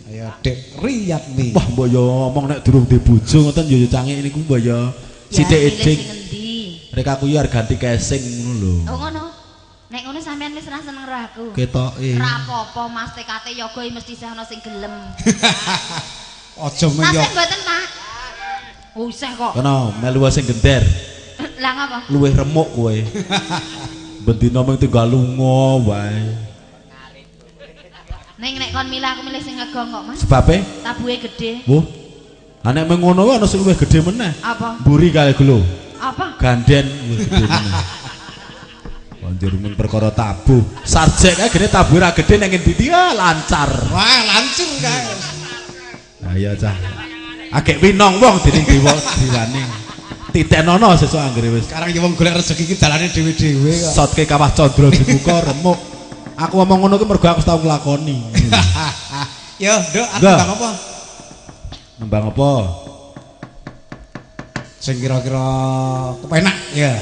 Ayo Dik Riyatmi. Wah mbok yo omong nek durung duwe bojo ngoten yo cangik niku mbok yo sithik eding. Rek aku yo arep ganti casing ngono lho. Oh ngono. Nek ngono sampean wis ra seneng karo aku. Ketoke. Ra apa-apa Mas TKT yoga mesti isih ana sing gelem. Aja meyo. Tasih mboten, Pak. Usah kok. Kono melu sing gender. Lah ngapa? Luwih remuk kowe. Bendina mung tinggal lunga wae. Ning nek kon milih aku milih sing ngegong kok, Mas. Sebabe? Tabuhe gedhe. Wuh. Ha nek mung ngono kuwi ana sing luwih gedhe meneh. Apa? Mburi kae gelo. Apa? Ganden luwih gedhe meneh. Banjur mun perkara tabuh. Sarjek kae gene tabuh ra gedhe ning endi lancar. Wah, lancur kae. Ayo cah. Agek winong wong dening dewa diwane. Titenono sesuk anggere wis. Sekarang ki wong golek rezeki iki dalane dhewe-dhewe kok. Sotke Kawah Candra dibuka remuk. Aku ngomong ngono ki mergo aku tau nglakoni. Yo, Nduk, aku nembang apa? Nembang apa? Sing kira-kira kepenak ya.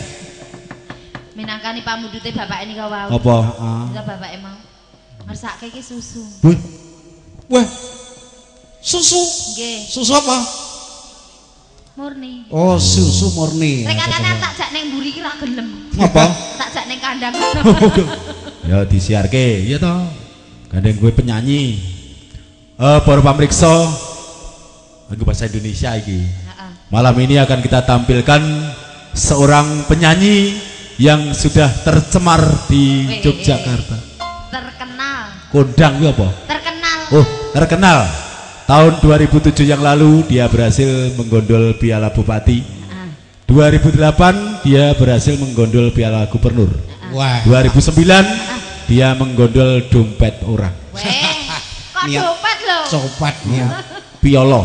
Minangkani pamundhute bapake nika wau. Apa? Heeh. Bapake mau ngersake iki susu. Wih. Wah. Susu? Nggih. Susu apa? Murni. Oh, susu murni. Rek kancane tak jak ning mburi iki ra gelem. Ngapa? Tak jak ning kandang. Ya disiarke, iya toh. Gandeng kowe penyanyi. Para pamriksa nganggo bahasa Indonesia iki. Malam ini akan kita tampilkan seorang penyanyi yang sudah tercemar di Yogyakarta. Terkenal. Kondang kuwi apa? Terkenal. Oh, terkenal. Tahun 2007 yang lalu dia berhasil menggondol Piala Bupati. 2008 dia berhasil menggondol Piala Gubernur. Wah. 2009 dia menggondol dompet orang. Weh, kok dompet lho? Copet ya. Piala.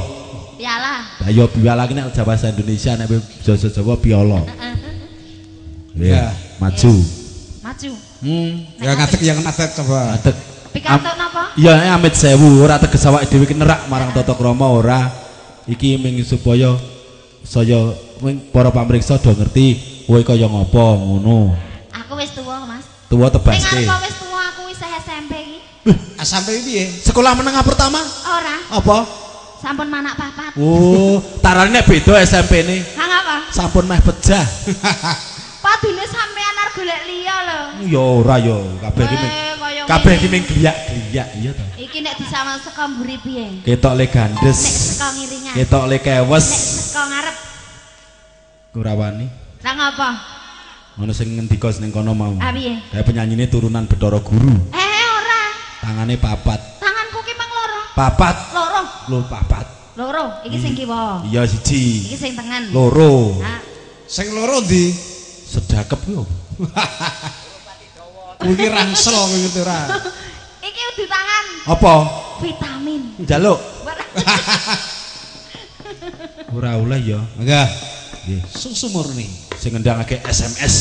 Piala. Ayo piala ki nek bahasa Indonesia nek basa Jawa piala. Ya, maju. Maju. Ya ngadeg yang ngadeg coba. Ngadeg. Pikantuk napa? Iya, amit sewu ora teges awake dhewe ki nerak marang tata krama ora. Iki ming supaya saya para pamriksa do ngerti kowe kaya ngapa ngono. Aku wis tuwa, Mas. Tuwa tebaske. Ning arep wis tuwa aku isih SMP iki. SMP piye? Sekolah menengah pertama? Ora. Apa? Sampun manak papat. Oh, tarane nek beda SMP-ne. Ha ngapa? Sampun meh pejah. Padune sampean arep golek liya lho. Ya ora ya, kabeh iki ming kabeh iki ming gliyak-gliyak iya to. Iki nek disawang saka mburi piye? Ketok le gandes. Nek saka ngiringan. Ketok le kewes. Nek saka ngarep. Ora wani. Lah ngapa? Ngono sing ngendika ning kono mau. Ah piye? Kae penyanyine turunan Bathara Guru. Ora. Tangane papat. Tanganku ki mang loro. Papat. Loro. Lho papat. Loro, iki sing kiwa. Iya siji. Iki sing tengen. Loro. Ha. Sing loro ndi? Sedakep kuwi opo? Kuwi ki rangsel kowe ngerti ora? Iki udu tangan. Apa? Vitamin. Njaluk. Ora oleh ya. Enggak. Nggih. Susu murni. Sing ngendangake SMS.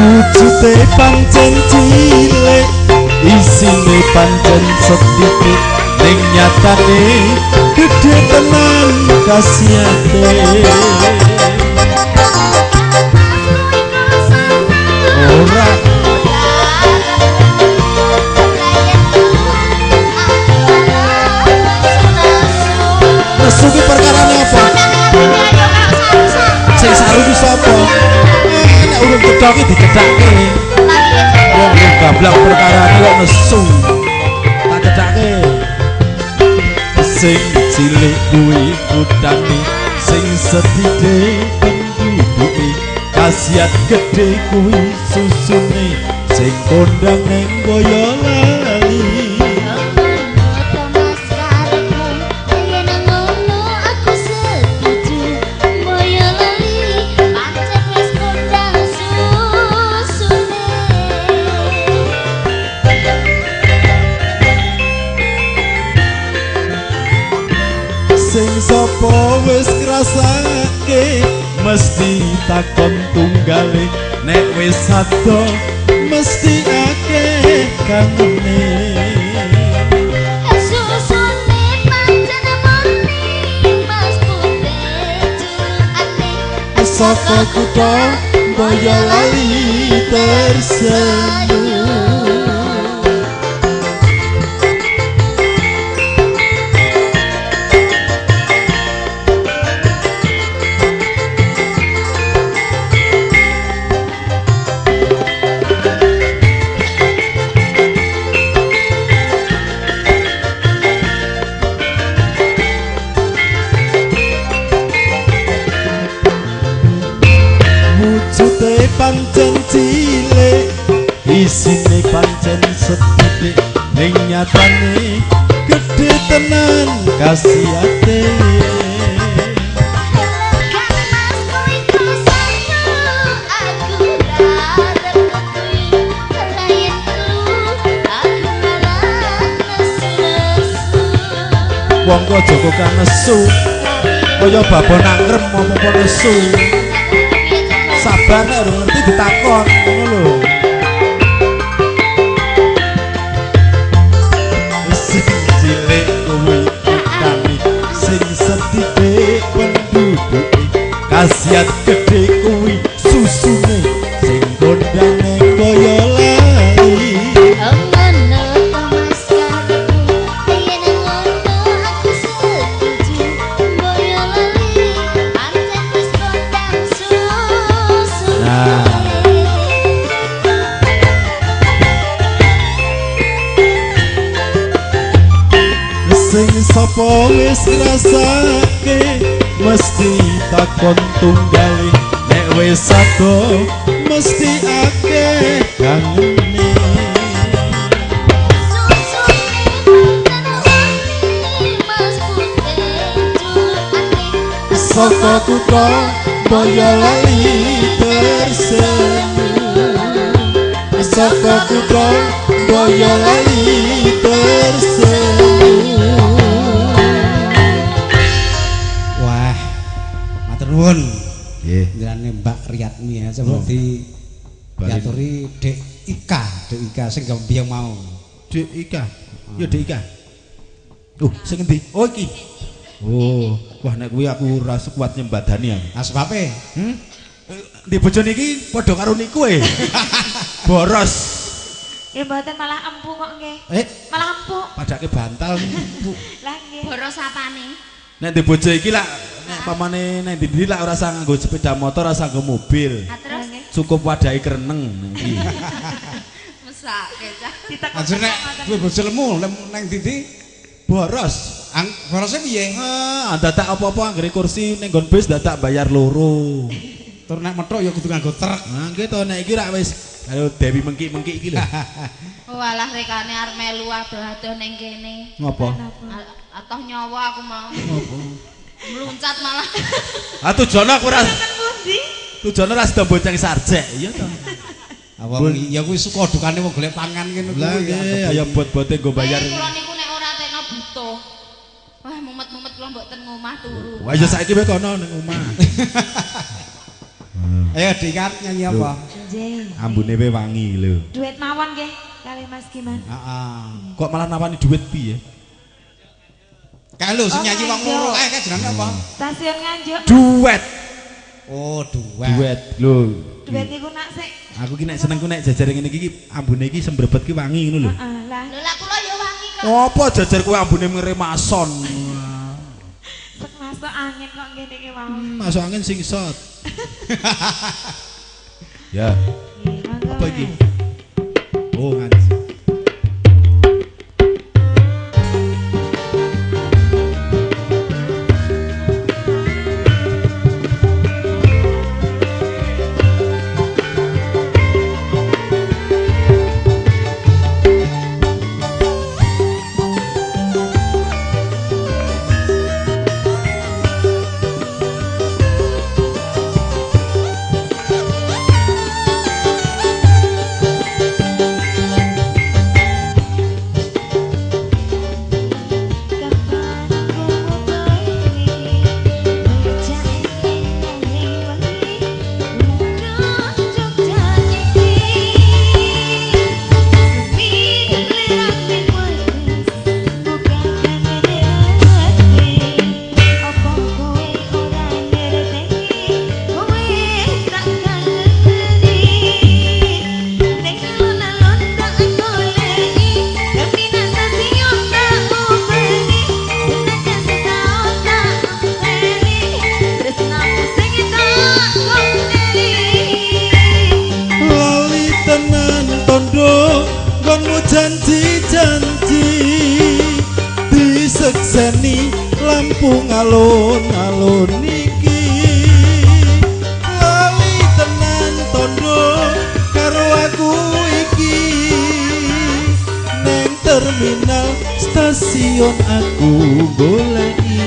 Wujude pancen cilik, isine pancen sethithik, ning nyatane gedhe tenan khasiate. Ora nesu ki perkarane apa? Sing saru ki sapa? Nek urung cedhak ki dicedhake. Wong gablang perkarane kok nesu. Tak cedhake. Sing cilik kuwi kutane, sing sethithik penduduke, khasiat gedhe kuwi susune, sing kondang ning Boyolali. Sing sapa wis ngrasake mesti takon tunggale, nek wis ado mesti akeh kangene. Susune pancen murni Mas Putih julukane saka kutha Boyolali tersenyum. Wujude pancen cilik, isine pancen sethithik, ning nyatane gedhe tenan khasiate. Wong kok aja kok nesu, kaya babon angrem apa-apa nesu. Sabar nek urung ngerti ditakon ngono lho. Sing cilik kuwi kutane, sing sethithik Khasiat gedhe kuwi susune sing kondang kaya lali. Ngono to Mas karepku, yen ngono aku setuju. Boyolali pancen wis kondang susune. Nah. Sing sapa wis ngrasake mesti takon tunggale, nek wis ado mesti akeh kangene. Susune pancen wangi Mas Putih julukane Saka kutha Boyolali tersenu. Saka kutha Boyolali tersenu. Wah, matur nuwun. Nggih. Jenenge Mbak Riyatmi ya, coba di diaturi Dek Ika, Dek Ika sing gambyong mau. Dek Ika. Ya Dek Ika. Sing endi? Oh iki. Oh, wah nek kuwi aku ora kuat nyembadani aku. Ah sebabe? Ndi bojone iki padha karo niku e. Boros. Ya mboten malah empuk kok nggih. Malah empuk. Padake bantal empuk. Lah nggih. Boros apane? Nek ndek bojo iki lak nek pamane nek ndi-ndi lak ora usah nganggo sepeda motor, ora usah nganggo mobil. Ah terus Cukup wadahi kereneng iki. Mesake cah. Anjir nek duwe bojo lemu nang ndi-ndi Boros. Ang borose piye? Ah, dadak apa-apa anggere kursi ning nggon bis dadak bayar loro. Tur nek methuk ya kudu nganggo truk. Nah, nggih to nek iki rak wis karo Dewi mengkik-mengkik iki lho. Walah rekane arep melu adoh-adoh ning kene. Ngopo? Atoh nyawa aku mau. Ngopo? Meluncat malah. Ah tujono aku ora. Pundi? Tujono ora sida boceng sarjek, iya to. Awang ya kuwi suka dukane wong golek pangan kene Lah kuwi. nggih, ayo bot-bote nggo bayar. Kula niku nek ora tekno butuh. Wah mumet-mumet kula mbok ten ngomah turu. Wah ya saiki wae kono ning omah. Ayo Dik Ika nyanyi apa? Nggih. Ambune wae wangi lho. Duit mawon nggih kali Mas Giman. Heeh. Kok malah nawani duit piye? Kae lho sing nyanyi wong loro kae kae jenenge apa? Stasiun Nganjuk. Duet. Oh, duet. Duet lho. Duet niku nak sik. Aku ki nek senengku nek jajar ngene iki ambune iki sembrebet ki wangi ngono lho. Heeh, lah. Lho lah kula ya wangi kok. Apa jajar kuwi ambune ngremason. Sek masuk angin kok ngene iki wau. Masuk angin sing sot. Ya. Nggih, monggo. Apa iki? Oh, ngaji. Janji-janji disekseni Lampung alun-alun iki lali tenan tondo karo aku iki neng terminal stasiun aku goleki.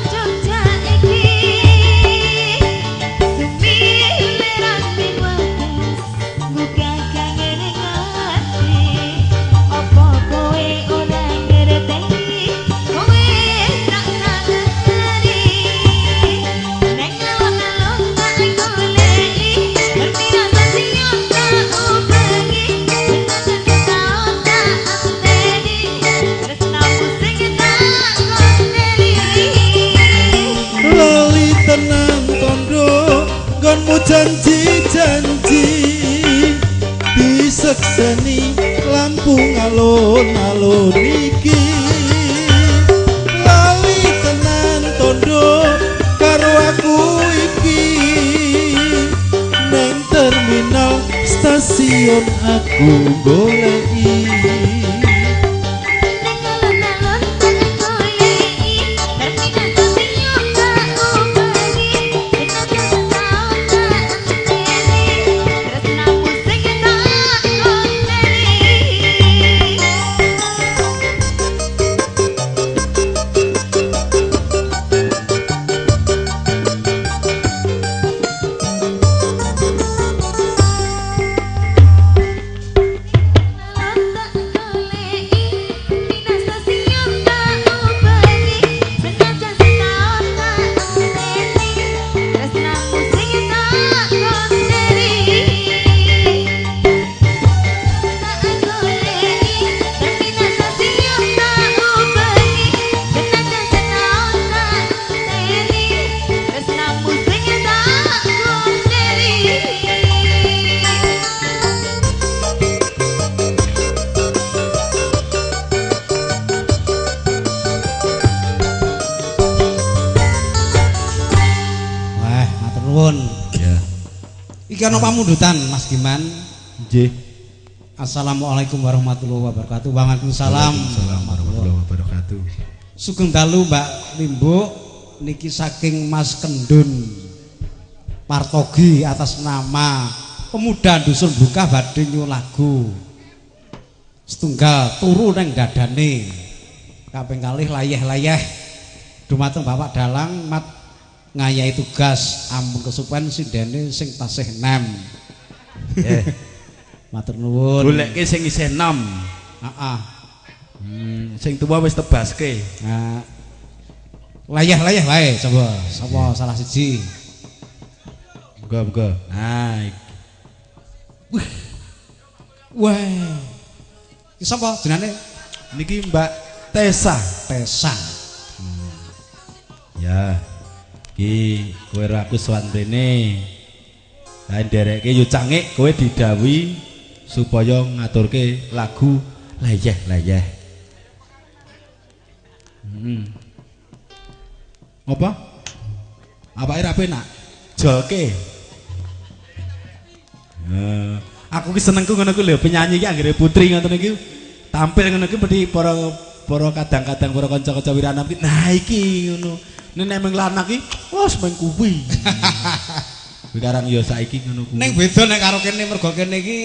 Jogja iki Janji-janji disekseni lampu alun-alun iki. Lali tenan tondo karo aku iki. Neng terminal stasiun aku goleki. Iki ana pamundutan Mas Giman. Nggih. Assalamualaikum warahmatullahi wabarakatuh. Waalaikumsalam warahmatullahi wabarakatuh. Sugeng dalu Mbak Limbuk niki saking Mas Kendun Partogi atas nama pemuda dusun Blukah badhe nyuwun lagu setunggal turu neng dadane. Kaping kalih layeh-layeh dumateng Bapak Dalang mat ngayahi tugas ampun kesupen sindene sing tasih nem. Matur nuwun. Goleke sing isih nom. Heeh. Sing tuwa wis tebaske. Nah. Layah-layah wae coba. Sapa salah siji. Muga-muga. Nah. Wih. Wah. Iki sapa jenenge? Niki Mbak Tesa. Tesa. Ya. Iki kowe ora aku sowan rene. Lah ndereke yo cangik kowe didhawuhi supaya ngaturke lagu layeh-layeh. Apa? Awake ra penak. Jolke. Aku ki senengku ngono ku lho, penyanyi ki anggere putri ngoten iki tampil ngono ki mesti para kadang-kadang para kanca-kanca wiranam ki nah iki ngono. Nek meng lanang ki wis meng kuwi. Kuwi karang ya saiki ngono kuwi. Ning beda nek karo kene mergo kene iki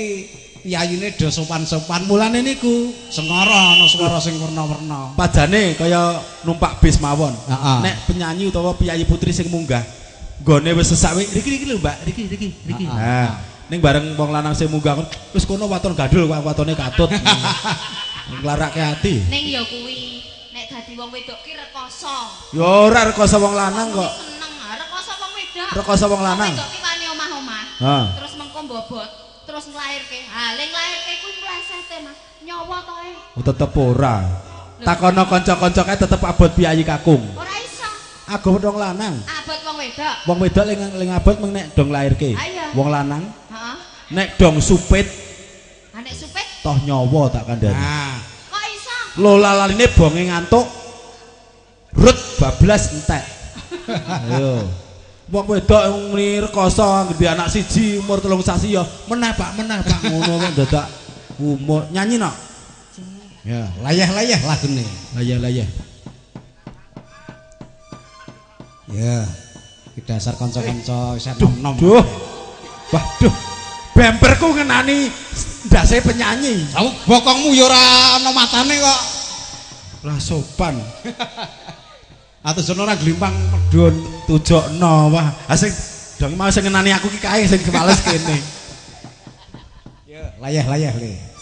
piyayine do sopan-sopan. Mulane niku sengara ana swara sing werna-werna. Pajane kaya numpak bis mawon. Nek penyanyi utawa piyayi putri sing munggah nggone wis sesak riki riki lho Mbak, riki riki riki. Nah, ning bareng wong lanang sing munggah wis kono waton gandul watone katut. Nglarake ati. Ning ya kuwi nek dadi wong wedok ki rekoso. Ya ora rekoso wong lanang kok. Seneng, rekoso wong wedok. Rekoso wong lanang. Wong wedok ki wani omah-omah. Terus mengko mbobot, terus nglairke. Ha, le nglairke kuwi mlesete, Mas. Nyawa to e. Oh, tetep ora. Takono kanca-kanca kae tetep abot piyayi kakung. Ora iso. Abot wong lanang. Abot wong wedok. Wong wedok ling abot meng nek dong lairke. Wong lanang. Heeh. Nek dong supit. Ha nek supit toh nyawa tak kandhani. Nah. Kok iso? Lola laline bonge ngantuk. Rut bablas entek. Ayo. Wong wedok muni rekoso anggere anak siji umur 3 sasi ya meneh Pak ngono kok dadak umur nyanyi nok. Ya, layah-layah lagune. Layah-layah. Ya. Iki dasar kanca-kanca isih nom-nom. Duh. Waduh. Bemperku ngenani ndase penyanyi. Aku bokongmu ya ora ana matane kok. Lah sopan. Atus ora glimpang medun tujokno wah. Ha sing dong mau sing ngenani aku ki kae sing males kene. Ya, layah-layah le.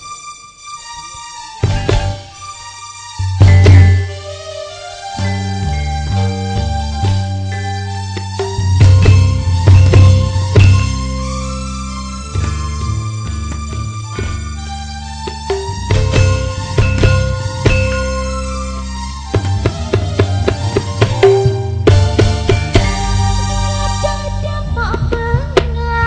Dada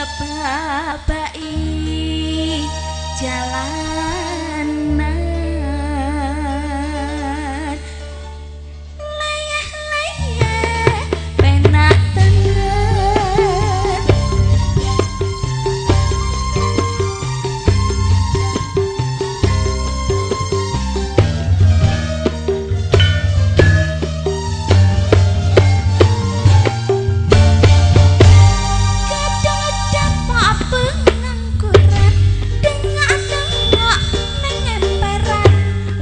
Ngebabai jalanan leyeh-leyeh penak tenan. Pengangguran dengak-dengok nang emperan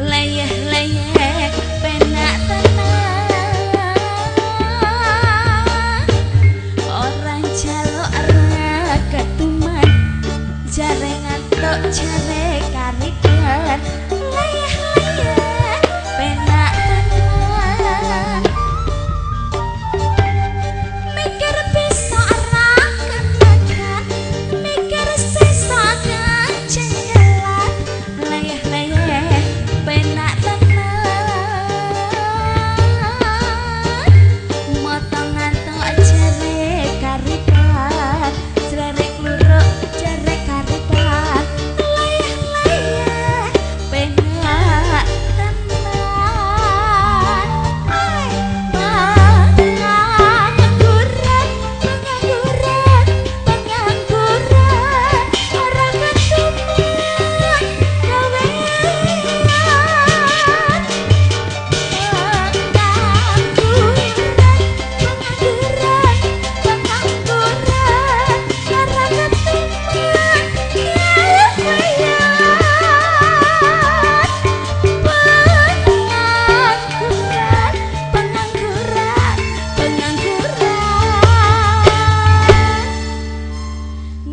leyeh-leyeh penak tenan. Orang jaluk ora ketuman jare ngantuk jare karikan leyeh-leyeh penak tenan. Mikir bisa ora ketekan, mikir sesuk kecengkelan leyeh-leyeh penak tenan. Moto ngantuk jare karikan, jare kluruk jare karikan leyeh-leyeh penak tenan. Ai pengangguran, pengangguran, pengangguran ora ketuman gawean. Pengangguran, pengangguran, pengangguran ora ketuman gawean. Pengangguran, pengangguran, pengangguran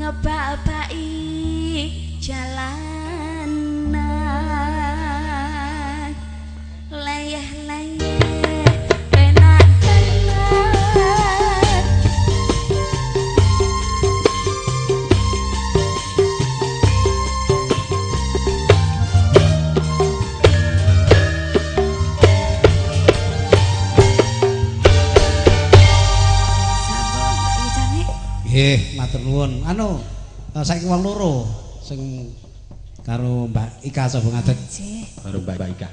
ngebabai jalanan leyeh-leyeh penak tenan. Sampun Mbak Yujane. Nggih, matur nuwun. Anu, saiki wong loro sing karo Mbak Ika sapa ngadeg. Nggih. Karo Mbak Ika.